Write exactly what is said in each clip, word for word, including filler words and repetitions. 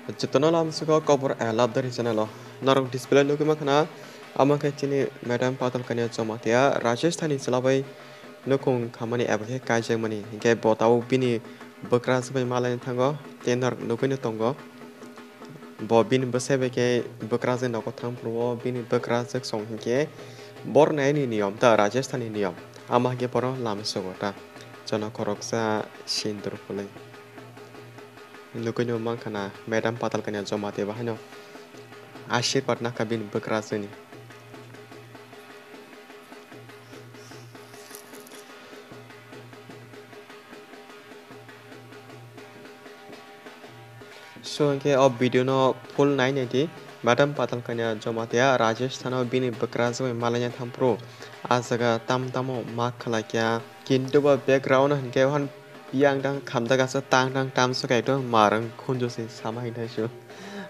Jotono lamsugo kobor, eh, Labdari channel o. Norok display nugwi mankha na, amo khe chini Madam Patal Kanya Jamatia Rajasthan ni chwla bai nukhung khamani eba khe kaijakmani. Hinkhe bo tabuk bini bwkrajwk bai malaina thango, tei norok nugwino tongo. Bo bini bwsai bai khe bwkrajwk nogo thang phuru o, bini bwkrajwk song hinkhe bor naini niyom ta, Rajasthan ni niyom. Amo hinkhe bono lamsugo ta, jono khoroksa sindur phulwi. Nugwino mankha na, Madam Patal Kanya Jamatia bahaino asirpad nakha bini bwkrajwkni. So, hinkhe o video no full nai naidi. Madam Patal Kanya Jamatia Rajasthan o bini bwkrajwk bai malaina thang phuru, a jaga tam tamo ma khlai kha, kintu bo background o hinkhe hwn yang dang khamjak aswk tang tang tamswk kaitor marwng khunju se sama hinthai su.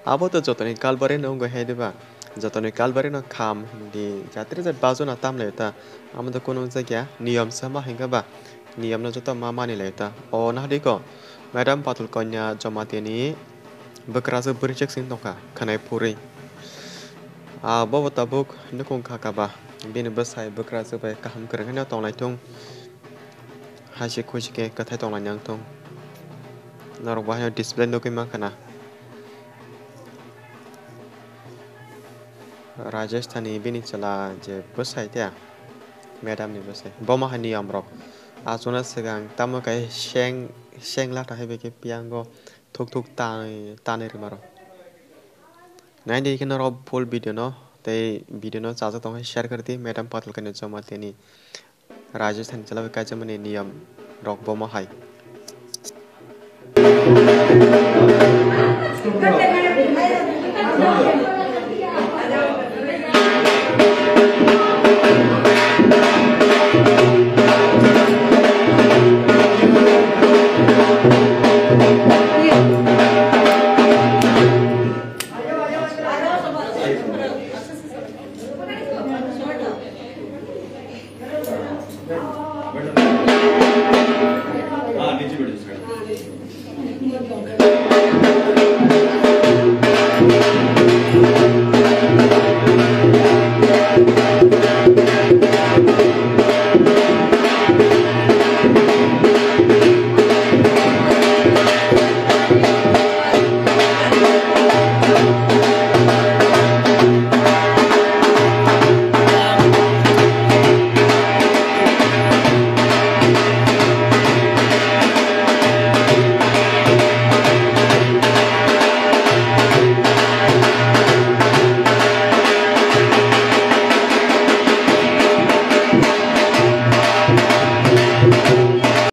Abo to jotoni kalbari no wngwi hai diba? Jotoni kalbari no kham hindi jatri jat bajona tamlai ta. Amo to kunu wngjakya, niyom sama hinkhe ba? Niyom no joto ma mani lai ta. O nahdi ko, Madam Patal Kanya Jamatia ni bwkrajwk bwrwi chwk sing tongkha, khwnai phurwi. Ah, bobo tabuk nukhung kha kaba, bini bwsai bwkrajwk bai kaham kwrwng haino tonglai thung. Haisi khuisi khe kwthai tonglai nang thung. Norok bo haino display nugwi mankha na. Rajasthan ni bini chwla je bwsai te, Madam ni bwsai. Bomo hai niyom rok. Achukna swkang tamo kai seng, seng lata hai bai khe piyango thuk thuk tanwi, tanwi rwma rok. Naidi khe norok full video no, tei video no chajak tong khe share khe rwdi, Madam Patal Kanya Jamatia ni Rajasthan ni chwla bai kaijakmani niyom rok bomo hai.